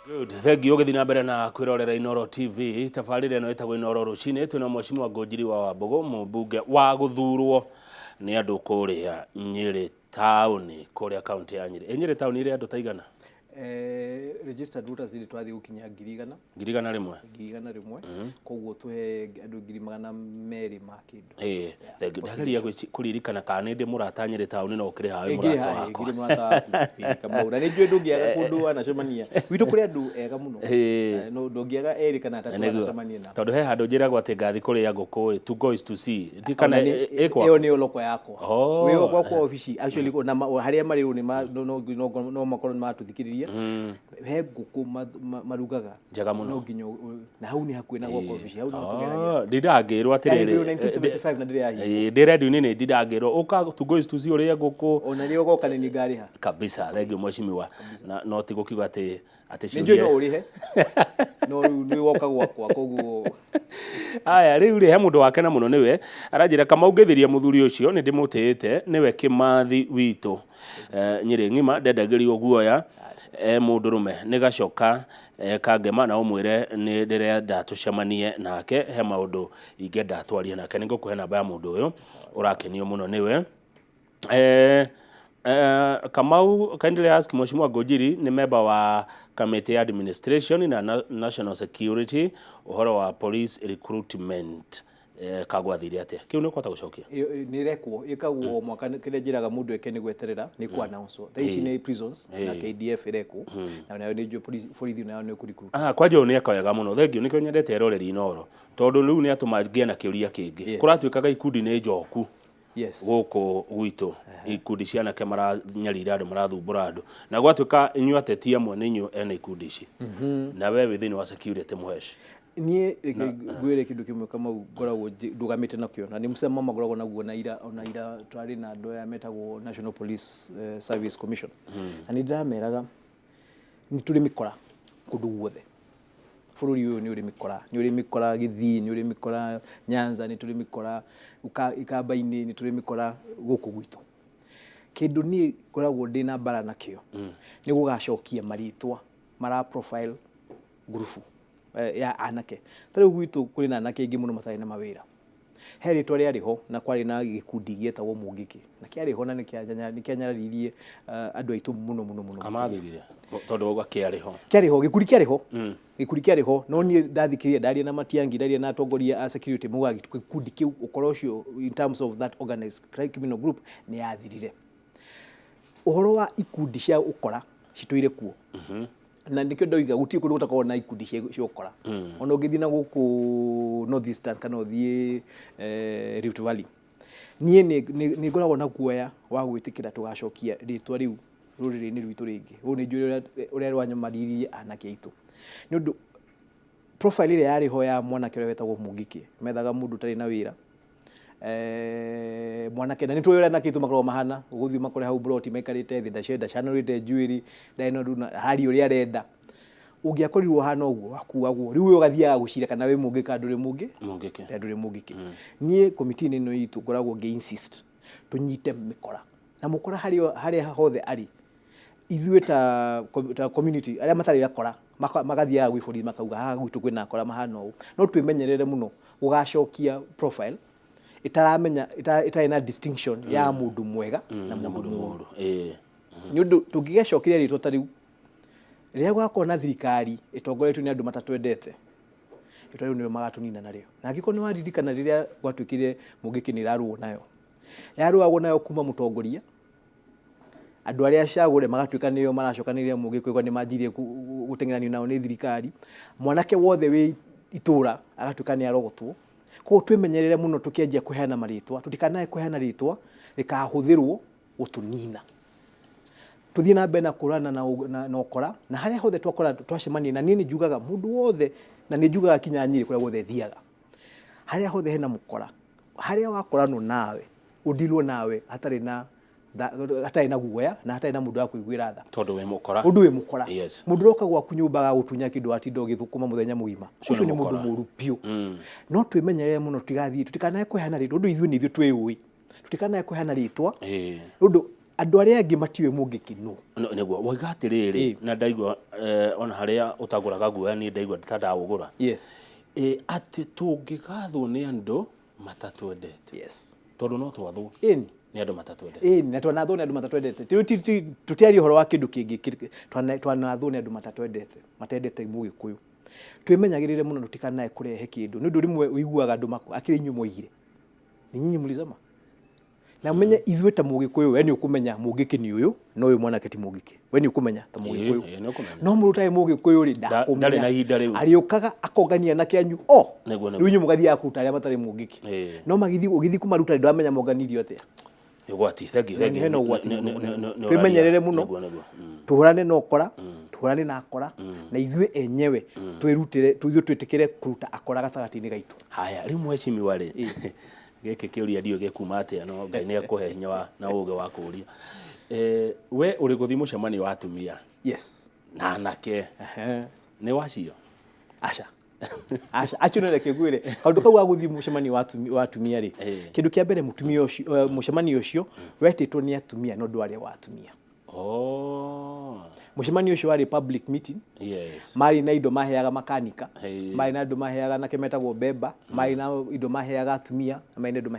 Good. Thank you ũgĩthiĩ na mbere na kwĩrorera Inooro TV. Tabarĩra ĩno ĩtagwo Inooro rũcinĩ. Twĩna Mheshimiwa Ngũnjiri wa Wambũgũ, mũmbunge wa gũthurwo nĩ andũ kũrĩa Nyĩrĩ taũni, kũrĩa kaũntĩ ya Nyĩrĩ. Ĩ Nyĩrĩ taũni ĩrĩ andũ ta igana? Registered voters nĩ twathiĩ gũkinya 100,000. 100,000. 100,000. Koguo tũhe andũ 200,000 ma kĩndũ. Ĩĩ, thengiũ. Ndageria kũririkana kana nĩ ndĩ mũrata Nyĩrĩ taũni no ũkĩrĩ hawe Ĩĩ, ngĩrĩ mũrata haha, wakwa. ngĩrĩ mũrata waku. Ĩĩ, Kamau. Na nĩ njũĩ ndũngĩaga kũndũ wanacemania. Gwitũ kũrĩ andũ ega mũno. No ndũngĩaga erĩ kana atatũ wanacemania nao. Tondũ he handũ njĩragwo atĩ ngathi kũrĩa ngũkũ ĩ, to go is to see. Ti kana Ona nĩ- ĩ kwaku? Ĩyo nĩyo loko yakwa. Oh. Wĩ gwakwa obici actually ona harĩa marĩ rĩu nĩ no makorwo nĩ maratũthikĩrĩria. He ngũkũ marugaga Njega mũno. No nginya na hau nĩ hakuhĩ na gwakwa obici, hau no tũgeragĩra. Oh, ndindangĩrwo atĩrĩrĩ. Yahingũrirwo 1975 na ndĩrĩ yahingũrwo. Ĩĩ, ndĩ redio-inĩ nĩ ndindangĩrwo ũka to go is to see ũrĩe ngũkũ. Ona rĩrĩa ũgoka nĩ niĩ ngarĩha. Kabisa, thank you mheshimiwa. Na no ti gũkiuga atĩ atĩ Nĩ njũĩ no ũrĩhe. No rĩu nĩ woka gwakwa koguo. Aya, rĩu rĩ he mũndũ wakena mũno nĩwe aranjĩra Kamau ngĩthiria mũthuri ũcio nĩ ndĩmũtĩĩte nĩwe Kĩmathi witũ. Nyĩrĩ ng'ima ndendagĩrio guoya e mũndũrũme nĩ gacoka kangema na ũmwĩre nĩ ndĩrenda tũcemanie nake he maũndũ ingĩenda twarie nake. Nĩ ngũkũhe namba ya mũndũ ũyũ ũrakenio mũno nĩwe. Kamau kindly ask Mheshimiwa Ngũnjiri nĩ member wa kamĩtĩ ya administration na national security ũhoro wa police recruitment kagwathire atĩa? Kĩu nĩ ũkũhota gũcokia? Nĩ ĩrekwo, ĩkagwo o mwaka. Kĩrĩa njĩraga mũndũ eke nĩ gweterera nĩ kũ announce. Thaa ici nĩ prisons na KDF ĩrekwo na nayo nĩ njũĩ borithi nayo nĩ kũ recruit. Ah, kwanja ũyũ nĩ eka wega mũno, thengiũ. Nĩkĩo nyendete eroreri Inooro, tondũ rĩu nĩ atũma ngĩe na kĩũria kĩngĩ. Kũratuĩkaga ikundi nĩ njoku gũkũ gwitũ, ikundi cia anake maranyarira andũ, marathumbũra andũ, na gwatuĩka inyuĩ ateti amwe nĩ inyuĩ ene ikundi ici, na we wĩ thĩinĩ wa security mũheshi. Niĩ reke ngwĩre kĩndũ kĩmwe, Kamau, ngoragwo ndũgamĩte nakĩo na nĩ mũcemamo ngoragwo naguo na ira, ona ira twarĩ na andũ aya metagwo National Police Service Commission, na nĩ ndĩrameraga nĩ tũrĩ mĩkora kũndũ guothe. Bũrũri ũyũ nĩ ũrĩ mĩkora, nĩ ũrĩ mĩkora Gĩthii, nĩ ũrĩ mĩkora Nyanza, nĩ tũrĩ mĩkora Ikamba-inĩ, nĩ tũrĩ mĩkora gũkũ gwitũ. Kĩndũ niĩ ngoragwo ndĩna mbara nakĩo nĩ gũgacokia marĩtwa mara profile ngurubu ya anake. Ta rĩu gwitũ kwĩna anake aingĩ mũno matarĩ na mawĩra. He rĩtwa rĩarĩ ho na kwarĩ na gĩkundi gĩetagwo Mũngĩkĩ, na kĩarĩ ho na nĩ kĩanyararirie andũ aitũ mũno mũno mũno. Kamathirire tondũ wauga kĩarĩ ho. Kĩarĩ ho, gĩkundi kĩarĩ ho, gĩkundi kĩarĩ ho, no niĩ ndathikĩrĩria, ndaria na Matiang'i, ndaria na atongoria a security, maugaga gĩkundi kĩu ũkora ũcio in terms of that organized criminal group nĩ yathirire. Ũhoro wa ikundi cia ũkora citũire kuo, na nĩkĩo ndoiga gũtirĩ kũndũ gũtakoragwo na ikundi cia ũkora. Ona ũngĩthiĩ na gũkũ North Eastern kana ũthiĩ Rift Valley, niĩ nĩ ngoragwo na guoya wa gwĩtĩkĩra tũgacokia rĩtwa rĩu rũrĩrĩ-inĩ rwitũ rĩngĩ. Ũũ nĩ njũĩ ũrĩa rwanyamaririe anake aitũ, nĩ ũndũ profile ĩrĩa yarĩ ho ya mwanake ũrĩa wetagwo Mũngĩkĩ, methaga mũndũ ũtarĩ na wĩra, mwanake, na nĩ tũĩ ũrĩa anake aitũ makoragwo mahana, ũgũthiĩ makore hau mburoti maikarĩte thĩ, ndacanũrĩte njuĩrĩ, ndarĩ na ũndũ, araria ũrĩa arenda. Ũngĩakorirwo ũhana ũguo wakuagwo. Rĩu we ũgathiaga gũcira kana wĩ mũngĩ kana ndũrĩ mũngĩ. Mũngĩkĩ. Kana ndũrĩ mũngĩkĩ. Niĩ komiti-inĩ ĩno itũ ngoragwo ngĩ insist tũnyite mĩkora, na mũkora harĩa hothe arĩ, ithuĩ ta community arĩa matarĩ akora magathiaga gwĩ borithi makauga haha gwitũ kwĩna akora mahana ũũ. No twĩmenyerere mũno gũgacokia profile ĩtaramenya ĩtarĩ na distinction ya mũndũ mwega na mũndũ mũũru. Nĩ ũndũ tũngĩgacokeria rĩtwa ta rĩu, rĩrĩa gũgakorwo na thirikari ĩtongoretio nĩ andũ matatwendete, rĩtwa rĩu nĩrĩo magatũnina narĩo. Na angĩkorwo nĩ waririkana rĩrĩa gwatuĩkire Mũngĩkĩ nĩ ĩrarũo nayo, yarũagwo nayo kuma mũtongoria, andũ arĩa acagũre magatuĩka nĩo maracokanĩrĩria Mũgĩkũyũ nĩ manjirie gũteng'eranio nao nĩ thirikari, mwanake wothe wĩ itũra agatuĩka nĩ arogotwo. Koguo twĩmenyerere mũno tũkĩanjia kũheana marĩtwa, tũtikanae kũheana rĩtwa rĩkahũthĩrwo gũtũnina. Tũthiĩ na mbere na kũhũrana na ũkora, na harĩa hothe twakora twacemania, na niĩ nĩ njugaga mũndũ wothe, na nĩ njugaga kinya Nyĩrĩ kũrĩa guothe thiaga, harĩa hothe hena mũkora, harĩa wakoranwo nawe, ũndirwo nawe hatarĩ na guoya na hatarĩ na mũndũ wa kũiguĩra tha. Tondũ wĩ mũkora. Ũndũ wĩ mũkora. Mũndũ ũroka gwaku nyũmba agagũtunya kĩndũ watinda ũgĩthũkũma mũthenya mũgima, ũcio ũcio nĩ mũndũ mũkora. Mũru biũ. No twĩmenyerere mũno tũtigathiĩ, tũtikanae kũheana rĩtwa, ũndũ ithuĩ nĩ ithuĩ twĩũĩ, tũtikanae kũheana rĩtwa, ũndũ Andũ arĩa angĩ matiũĩ Mũngĩkĩ nũ. No, nĩguo waiga atĩrĩrĩ. Na ndaigua ona harĩa ũtagũraga guoya, niĩ ndaigua ta ndaũgũra. Atĩ tũngĩgathwo nĩ andũ matatwendete, tondũ no twathwo nĩ andũ matatwendete. Ĩni, na twanathwo nĩ andũ matatwendete. Tũtiaria ũhoro wa kĩndũ kĩngĩ, twanathwo nĩ andũ matatwendete, matendete Mũgĩkũyũ. Twĩmenyagĩrĩre mũno tũtikanae kũrehe kĩndũ, nĩ ũndũ rĩmwe ũiguaga andũ akĩrĩ inyuĩ mwoigire, nĩ nyinyi mlisema. Na ũmenye ithuĩ ta Mũgĩkũyũ, we nĩ ũkũmenya Mũngĩkĩ nĩ ũyũ na ũyũ mwanake ti Mũngĩkĩ. We nĩ ũkũmenya ta Mũgĩkũyũ. Ĩĩ, nĩ ũkũmenya. No mũndũ ũtarĩ Mũgĩkũyũ rĩ, ndakũmenya. Ndarĩ na ihinda rĩu. Arĩũkaga akongania anake anyu o. Nĩguo. Rĩu inyuĩ mũgathiaga kũruta arĩa matarĩ Mũngĩkĩ. No magĩthiĩ, ũgĩthiĩ kũmaruta ndũramenya monganirio atĩa. Nĩ ũgwati, thank you, thank you. Hena ũgwati mũno mũnene. Nĩ Twĩmenyerere ũraria. mũno. Nĩguo. Tũhũrane na ũkora, tũhũrane na akora, na ithuĩ enyewe twĩrutĩre, ithuĩ twĩtĩkĩre kũruta akora gatagatĩ-inĩ gaitũ. Haya, rĩu mheshimiwa rĩ, gĩkĩ kĩũria ndiũĩ gĩkuma atĩa, no Ngai nĩ ekũhe hinya wa na ũgĩ wa kũũria. We ũrĩ gũthiĩ mũcemanio wa atumia na anake, nĩ wacio? Aca. Aca, acio no reke ngwĩre kaũndũ kau ga gũthiĩ mũcemanio wa atumia rĩ, kĩndũ kĩa mbere, mũtumia ũcio, mũcemanio ũcio wetĩtwo nĩ atumia no ndwarĩ wa atumia. Mũcemanio ũcio warĩ public meeting. Marĩ na indo maheaga makanika, marĩ na indo maheaga anake metagwo bemba, marĩ na indo maheaga atumia, na marĩ na indo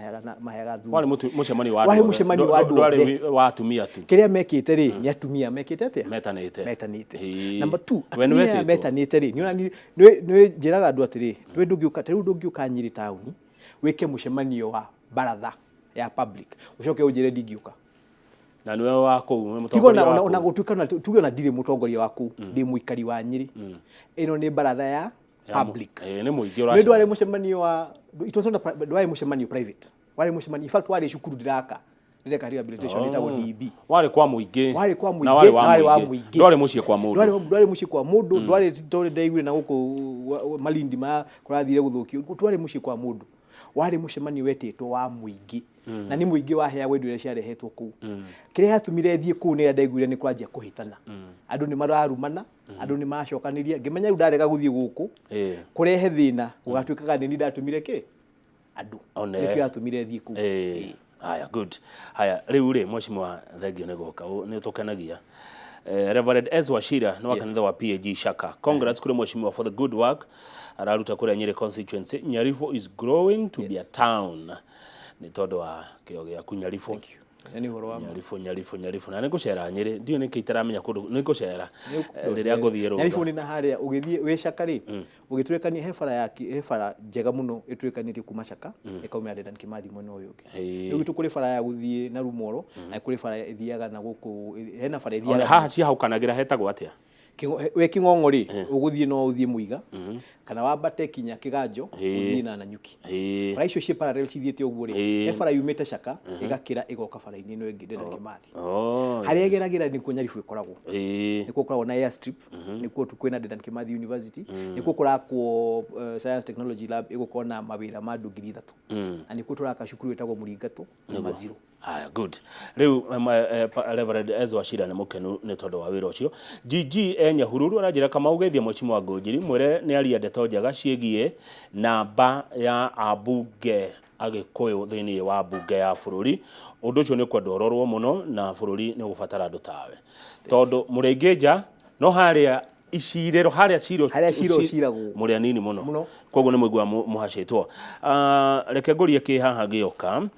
maheaga athuri. Warĩ mũcemanio wa Warĩ andũ othe. Mũcemanio wa andũ Ndwarĩ othe. wa atumia tu. Kĩrĩa mekĩte rĩ, nĩ atumia mekĩte atĩa? Metanĩte. Metanĩte. Number two, We nĩ atumia aya wetĩtwo? metanĩte rĩ, nĩ nĩ njĩraga andũ atĩrĩ, nĩ ndũngĩũka, ta rĩu ndũngĩũka Nyĩrĩ taũni wĩke mũcemanio wa baratha ya public ũcoke ũnjĩre ndingĩũka. Na nĩwe wa kũu, nĩwe Tiga mũtongoria wa ona kũu. gũtuĩka tuge ona ndirĩ mũtongoria wa kũu, ndĩ mũikari wa Nyĩrĩ, ĩno nĩ baratha ya public. Nĩ mũingĩ Nĩ ndwarĩ ũracemania. Mũcemanio wa, it was not a ndwarĩ mũcemanio private, warĩ mũcemanio, in fact warĩ cukuru ndĩraka, ndĩreka rehabilitation ĩtagwo DB. Warĩ kwa mũingĩ. Warĩ kwa mũingĩ, Na warĩ wa na warĩ wa mũingĩ. mũingĩ. Ndwarĩ mũciĩ kwa mũndũ. Ndwarĩ mũciĩ kwa mũndũ, ndwarĩ tondũ ndaiguire na gũkũ Malindi ma kũrathire gũthũkio, ndwarĩ mũciĩ kwa mũndũ, warĩ mũcemanio wetĩtwo wa mũingĩ, na nĩ mũingĩ waheagwo indo iria ciarehetwo kũu. Kĩrĩa gĩatũmire thiĩ kũu nĩ ndaiguire nĩ kwanjia kũhĩtana, andũ nĩ mararumana, andũ nĩ maracokanĩria, ngĩmenya rĩu ndarega gũthiĩ gũkũ kũrehe thĩna gũgatuĩkaga nĩ niĩ ndatũmire kĩ andũ. One. Nĩkĩo yatũmire thiĩ kũu. Haya, good. Haya, rĩu rĩ, mheshimiwa, thengio nĩ gũka, nĩ ũtũkenagia. Reverend S Wachira nĩ wa kanitha wa PAG Shaka. Congrats kũrĩ mheshimiwa for the good work araruta kũrĩa Nyĩrĩ constituency. Nyarifo is growing to be a town. Nĩ tondũ wa kĩo gĩaku Nyarifo. Na nĩ ũhoro wa ma. Nyarifo, Nyarifo, Nyarifo. Na nĩ ngũcera Nyĩrĩ. Ndiũĩ nĩkĩ itaramenya kũndũ, nĩ ngũcera. Rĩrĩa ngũthiĩ Nyaribũ rũtha. nĩ na harĩa ũgĩthiĩ wĩ Caka rĩ, ũgĩtũrĩkania he bara ya he bara njega mũno ĩtũrĩkanĩtie kuma Caka ĩkaumĩra Dedan Kimathi mwena ũyũ ũngĩ. Rĩu gwitũ kũrĩ bara ya gũthiĩ na Rumoro na kũrĩ bara ĩthiaga na gũkũ, hena bara Ona ĩthiaga haha ciahaukanagĩra hetagwo atĩa? Wĩ Kĩng'ong'o rĩ, ũgũthiĩ no ũthiĩ Mũiga kana wambate kinya Kĩganjo, ũthiĩ na Nanyuki. Bara icio ciĩ parallel cithiĩte ũguo rĩ, he bara yumĩte Caka ĩgakĩra ĩgoka bara-inĩ ĩno ĩngĩ Dedan Kimathi. Harĩa ĩgeragĩra nĩkuo Nyaribũ ĩkoragwo. Nĩkuo gũkoragwo na airstrip, nĩkuo kwĩna Dedan Kimathi University, nĩkuo kũrakwo Science Technology Lab ĩgũkorwo na mawĩra ma andũ 3,000, na nĩkuo tũraka cukuru ĩtagwo Mũringatũ na Maziro. Haya, good. Rĩu Reverend Ezra Wachira nĩ mũkenu nĩ tondũ wa wĩra ũcio. GG e Nyahururu aranjĩra Kamau geithia mheshimiwa Ngũnjiri, mwĩre nĩ aria ndeto njega ciĩgiĩ namba ya ambunge Agĩkũyũ thĩinĩ wa mbunge ya bũrũri. Ũndũ ũcio nĩ ũkwenda ũrorwo mũno na bũrũri nĩ ũgũbatara andũ tawe. Tondũ mũrĩ aingĩ nja, no harĩa icirĩro, harĩa cira Harĩa cira ũciragwo. Mũrĩ anini mũno. Mũno. Koguo nĩ mũiguaga mũhacĩtwo. Reke ngũrie kĩ haha gĩoka.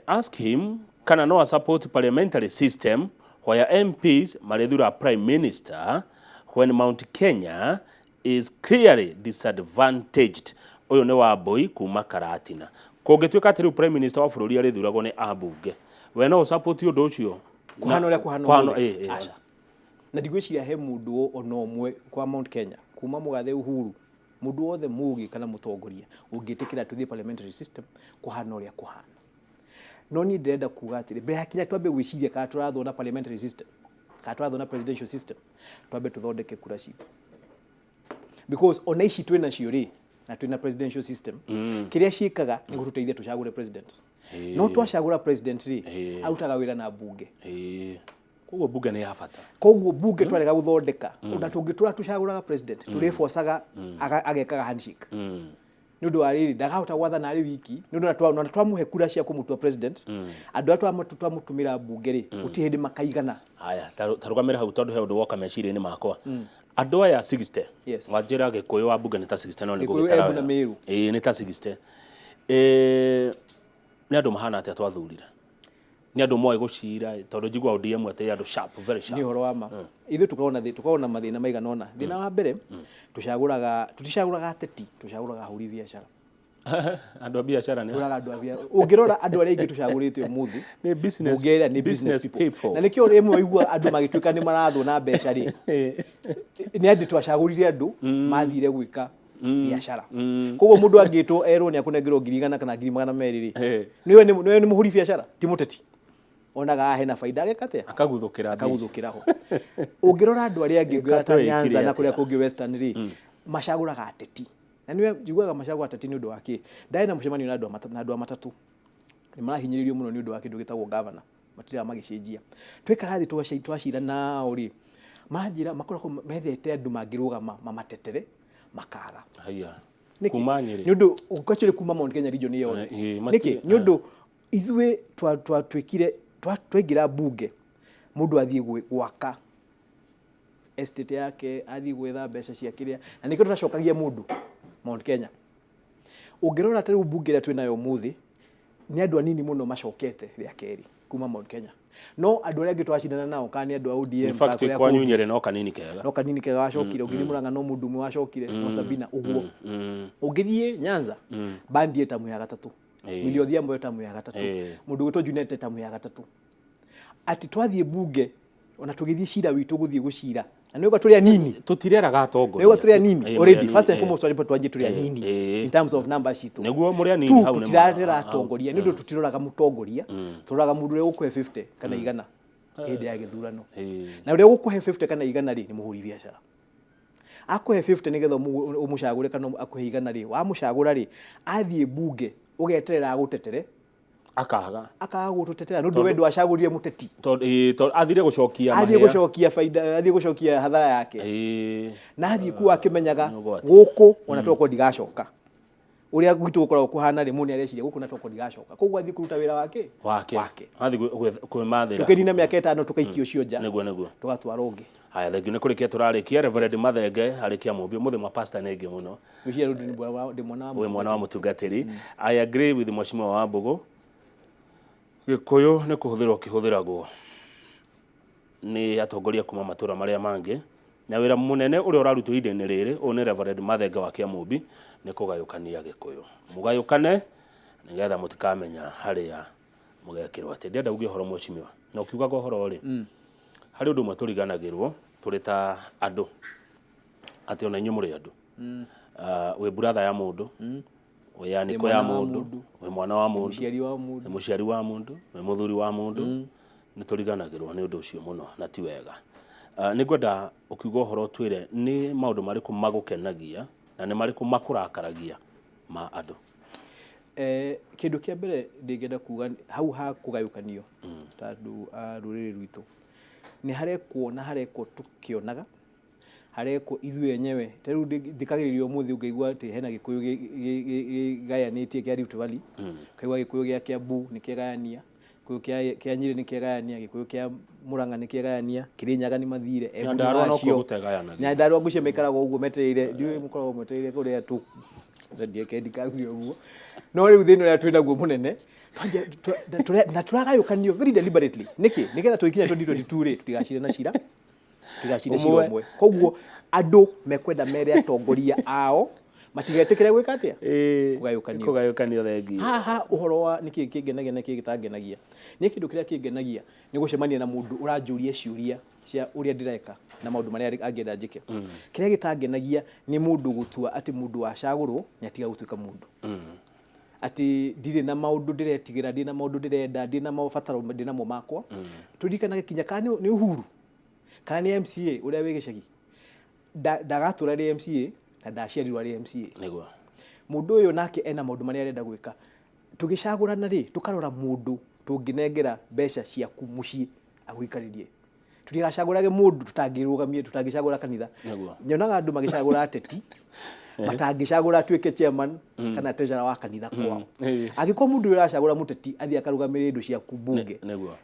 Ask him kana no support parliamentary system where MPs marĩthura prime minister when Mount Kenya is clearly disadvantaged. Ũyũ nĩ Wambui kuma Karatina. Kũngĩtuĩka atĩ rĩu prime minister wa bũrũri arĩthuragwo nĩ ambunge, we no ũsupport ũndũ ũcio? Kũhana ũrĩa kũhana Kũhana- ũmũthĩ? Ĩ. Aca. Na ndigwĩciria he mũndũ ona ũmwe kwa Mount Kenya kuma mũgathe Uhuru, mũndũ wothe mũgĩ kana mũtongoria ũngĩtĩkĩra tũthiĩ parliamentary system kũhana ũrĩa kũhana. No niĩ ndĩrenda kuga atĩrĩ, mbere ya kinya twambe gwĩciria kana tũrathwo na parliamentary system kana tũrathwo na presidential system, twambe tũthondeke kura citũ, because ona ici twĩ nacio rĩ, na twĩ na presidential system, kĩrĩa ciĩkaga nĩ gũtũteithia tũcagũre president. No twacagũra president rĩ, arutaga wĩra na mbunge. Koguo mbunge nĩ ya bata. Koguo mbunge twarega gũthondeka, ona tũngĩtũra tũcagũraga president, tũrĩbocaga agekaga handshake. Nĩ ũndũ wa rĩrĩ, ndakahota gwathana arĩ wiki, nĩ ũndũ na twamũhe kura cia kũmũtua president, andũ arĩa twamũtũmĩra mbunge rĩ, gũtirĩ hĩndĩ makaigana. Haya, ta rũgamĩra hau, tondũ he ũndũ woka meciria-inĩ makwa. Andũ aya 60, wanjĩra Gĩkũyũ wa mbunge nĩ ta 60, no nĩ Gĩkũyũ, ngũgĩtara Embu na wega. Meru. Ĩĩ, nĩ ta 60. Nĩ andũ mahana atĩa twathurire? Nĩ andũ moĩ gũcira? Tondũ njiguaga ODM atĩ andũ sharp, very Nĩ sharp. ũhoro wa ma, ithuĩ tũkoragwo na mathĩna maigana ũna. Thĩna wa mbere, tũcagũraga, tũticagũraga ateti, tũcagũraga ahũri biacara. Andũ a biacara nĩ Tũcagũraga andũ a biacara. Ũngĩrora andũ arĩa aingĩ tũcagũrĩte ũmũthĩ Nĩ business, mbunge ĩrĩa nĩ business business people. people. Na nĩkĩo rĩmwe ũigua andũ magĩtuĩka nĩ marathwo na mbeca rĩ, nĩ andũ twacagũrire, andũ mathire gwĩka biacara. Koguo mũndũ angĩtwo erwo nĩ akũnengerwo 100,000 kana 200,000 rĩ, nĩwe nĩ mũhũri biacara, ti mũteti. Onaga haha hena baida, ageka atĩa? Akaguthũkĩra mbeca. Akaguthũkĩra ho. Ũngĩrora andũ arĩa angĩ, ũngĩrora ta Ĩka Nyanza na twĩkire kũrĩa atĩa? kũngĩ Western rĩ, macagũraga ateti. Na nĩwe njiguaga macagũraga ateti nĩ ũndũ wa kĩ? Ndarĩ na mũcemanio na andũ a matatũ, nĩ marahinyĩrĩrio mũno nĩ ũndũ wa kĩndũ gĩtagwo governor, matiraga magĩcenjia. Twekara thĩ twacira nao rĩ, maranjĩra makoragwo methete andũ mangĩrũgama mamatetere, makaga. Haya. Nĩkĩ? Kuma Nyĩrĩ. Nĩ ũndũ actually kuma Mount Kenya region yothe. Nĩkĩ? Nĩ ũndũ ithuĩ twatuĩkire twaingĩra mbunge, mũndũ athiĩ gwaka estate yake, athiĩ gwetha mbeca cia kĩrĩa, na nĩkĩo tũtacokagia mũndũ Mount Kenya. Ũngĩrora ta rĩu mbunge ĩrĩa twĩnayo ũmũthĩ, nĩ andũ anini mũno macokete rĩa kerĩ kuma Mount Kenya, no andũ arĩa angĩ twacindana nao, kana nĩ andũ a ODM, In fact, kana kũrĩa kwanyu kũngĩ, Nyĩrĩ no kanini kega. No kanini kega wacokire. Ũngĩthiĩ Murang'a, no mũndũ ũmwe wacokire, no Sabina ũguo. Ũngĩthiĩ Nyanza, Bandi ĩtamu ya gatatũ, Willy Odhiambo ĩtamu ya gatatũ, mũndũ gwĩtwo Junet ĩtamu ya gatatũ. Atĩ twathiĩ mbunge, ona tũgĩthiĩ cira witũ, gũthiĩ gũcira, na nĩũgwa tũrĩ anini. Tũtireraga atongoria. Nĩũgwa tũrĩ anini already. Mũrĩ First and anini. foremost, twanjie tũrĩ anini in terms of numbers citũ. Nĩguo, mũrĩ anini Tu hau nĩ tũtirarera atongoria, nĩ ũndũ tũtiroraga mũtongoria, tũroraga mũndũ ũrĩa ũgũkũhe 50 kana 100 hĩndĩ ya gĩthurano. Na ũrĩa ũgũkũhe 50 kana 100 rĩ, nĩ mũhũri biacara. Akũhe 50 nĩgetha ũmũcagũre, kana akũhe 100 rĩ, wamũcagũra rĩ, athiĩ mbunge, ũgeterera agũtetere, Akaga. Akaga gũtũtetera nĩ ũndũ we ndwacagũrire mũteti. Tondũ athire gũcokia athiĩ mahĩa. Gũcokia baida, athiĩ gũcokia hathara yake. Na athiĩ kuo akĩmenyaga Nĩ ũgwati. gũkũ ona toko ndigacoka. Ũrĩa gwitũ gũkoragwo kũhana rĩ, mũndũ nĩ areciria gũkũ na toko ndigacoka, koguo athiĩ kũruta wĩra wake. Wake. Wake. Athiĩ kwĩmathĩra. Tũkĩnina mĩaka 5, tũkaikia ũcio nja, Nĩguo. tũgatwara ũngĩ. Haya, thengiũ. Nĩ kũrĩkia tũrarĩkia. Reverend Mathenge arĩkia mũmbi ũmũthĩ, mapasta nĩ aingĩ mũno. Gwĩciria rĩu ndĩ mwana wa Wĩ mwana wa mũtungatĩri. I agree with Mheshimiwa wa Mbũgũ. Gĩkũyũ nĩ kũhũthĩrwo kĩhũthĩragwo nĩ atongoria kuma matũra marĩa mangĩ, na wĩra mũnene ũrĩa ũrarutwo ihinda-inĩ rĩrĩ, ũyũ nĩ Reverend Mathenge wa Kĩamũmbi, nĩ kũgayũkania Gĩkũyũ. Mũgayũkane nĩgetha mũtikamenya harĩa mũgekĩrwo. Atĩ ndĩrenda uge ũhoro, mheshimiwa, na ũkiugaga ũhoro rĩ, harĩ ũndũ ũmwe tũriganagĩrwo tũrĩ ta andũ, atĩ ona inyuĩ mũrĩ andũ. Wĩ brother ya mũndũ, wĩ yanĩko ya mwana wa mũndũ, mũndũ. Wĩ mwana wa mũndũ, mũciari wa mũndũ, wĩ mũciari wa mũndũ, wĩ mũthuri wa mũndũ. Nĩ tũriganagĩrwo nĩ ũndũ ũcio mũno, na ti wega. Nĩ ngwenda ũkiuga ũhoro twĩre nĩ maũndũ marĩkũ magũkenagia na nĩ marĩkũ makũrakaragia ma andũ. Kĩndũ kĩa mbere ndĩngĩenda kuga hau ha kũgayũkanio ta andũ a rũrĩrĩ rwitũ, nĩ harekwo na harekwo tũkĩonaga harekwo ithuĩ enyewe. Ta rĩu thikagĩrĩria ũmũthĩ, ũngĩigua atĩ hena Gĩkũyũ gĩgayanĩtie kĩa Rift Valley, ũkaigua Gĩkũyũ gĩa Kiambu nĩ kĩgayania, Gĩkũyũ kĩa Nyĩrĩ nĩ kĩgayania, Gĩkũyũ kĩa Murang'a nĩ kĩgayania, Kĩrĩnyaga nĩ mathire, Embu nĩ Nyandarũa nokuo macio. gũtegayanagia. Nyandarũa ngwĩciria maikaraga ũguo metereire, ndiũĩ mũkoragwo mwetereire kũrĩa tu ndieke ndikauge ũguo, no rĩu thĩna ũrĩa twĩ naguo mũnene, na tũragayũkanio very deliberately. Nĩkĩ? Nĩgetha tũgĩkinya 2022 rĩ, tũtigacire na cira, tũtigacire cira Ũmwe. ũmwe. Koguo andũ mekwenda mere atongoria ao matigetĩkĩre gwĩka atĩa? Kũgayũkanio. Kũgayũkanio, thengiũ. Haha ũhoro wa nĩkĩ kĩngenagia na kĩĩ gĩtangenagia, nĩ kĩndũ kĩrĩa kĩngenagia nĩ gũcemania na mũndũ ũranjũria ciũria cia ũrĩa ndĩreka na maũndũ marĩa angĩenda njĩke. Kĩrĩa gĩtangenagia nĩ mũndũ gũtua atĩ mũndũ wacagũrwo nĩ atiga gũtuĩka mũndũ, atĩ ndirĩ na maũndũ ndĩretigĩra, ndirĩ na maũndũ ndĩrenda, ndirĩ na mabataro ndĩ namo makwa. Tũririkanage kinya kana nĩ Uhuru kana nĩ MCA ũrĩa wĩ gĩcagi, ndagatũra arĩ MCA na ndaciarirwo arĩ MCA. Mũndũ ũyũ nake ena maũndũ marĩa arenda gwĩka. Tũgĩcagũrana rĩ, tũkarora mũndũ tũngĩnengera mbeca ciaku mũciĩ agũikarĩrie. Tũtigacagũrage mũndũ tũtangĩrũgamie, tũtangĩcagũra kanitha. Nyonaga andũ magĩcagũra ateti. Matangĩcagũra atuĩke chairman kana treasurer wa kanitha kwao. Angĩkorwo mũndũ ũyũ ũracagũra mũteti athiĩ akarũgamĩrĩre indo ciaku mbunge,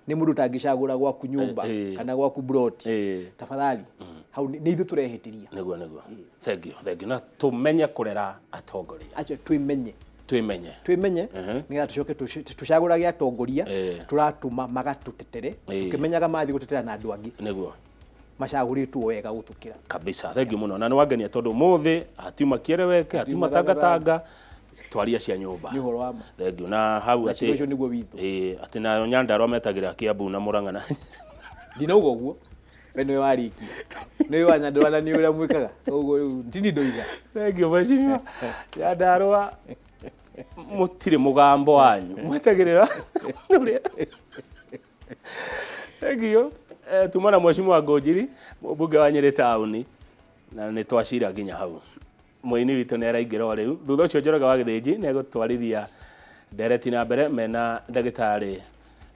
nĩ mũndũ ũtangĩcagũra gwaku nyũmba kana gwaku broti, tafadhali, hau nĩ ithuĩ tũrehĩtĩria. Nĩguo, thank you, thank you. Na tũmenye kũrera atongoria. Acio twĩmenye. Twĩmenye. Twĩmenye nĩgetha tũcoke tũcagũrage atongoria tũratũma magatũtetere, tũkĩmenyaga mathiĩ gũtetera na andũ angĩ macagũrĩtwo wega gũtũkĩra. Kabisa, thank you mũno, na nĩ wangenia tondũ mũthĩ hatiuma kiereweke, hatiuma tangatanga, twaria cia nyũmba. Nĩ ũhoro wa ma. Thank you. Na hau Na atĩ ũcio nĩguo witũ. Ĩĩ, atĩ nayo Nyandarua metagĩra Kiambu na Murang'a na Ndinauga ũguo, we nĩwe warĩkia, nĩwe wa Nyandarua na nĩ ũrĩa mwĩkaga koguo rĩu ndini ndoiga. Thank you, mheshimiwa. Nyandarua mũtirĩ mũgambo wanyu mwetagĩrĩra ũrĩa. Thank you. Tuma na mheshimiwa Ngũnjiri, mũmbunge wa Nyĩrĩ taũni, na nĩ twacira nginya hau. Mũini witũ nĩ araingĩra o rĩu. Thutha ũcio Njoroge wa Gĩthĩnji nĩ egũtwarithia ndereti na mbere mena ndagĩtarĩ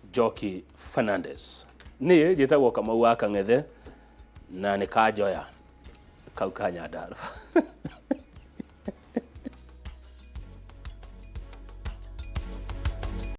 Njoki Fernandez. Niĩ njĩtagwo Kamau wa Kang'ethe na nĩ kanjoya kau ka Nyandarua.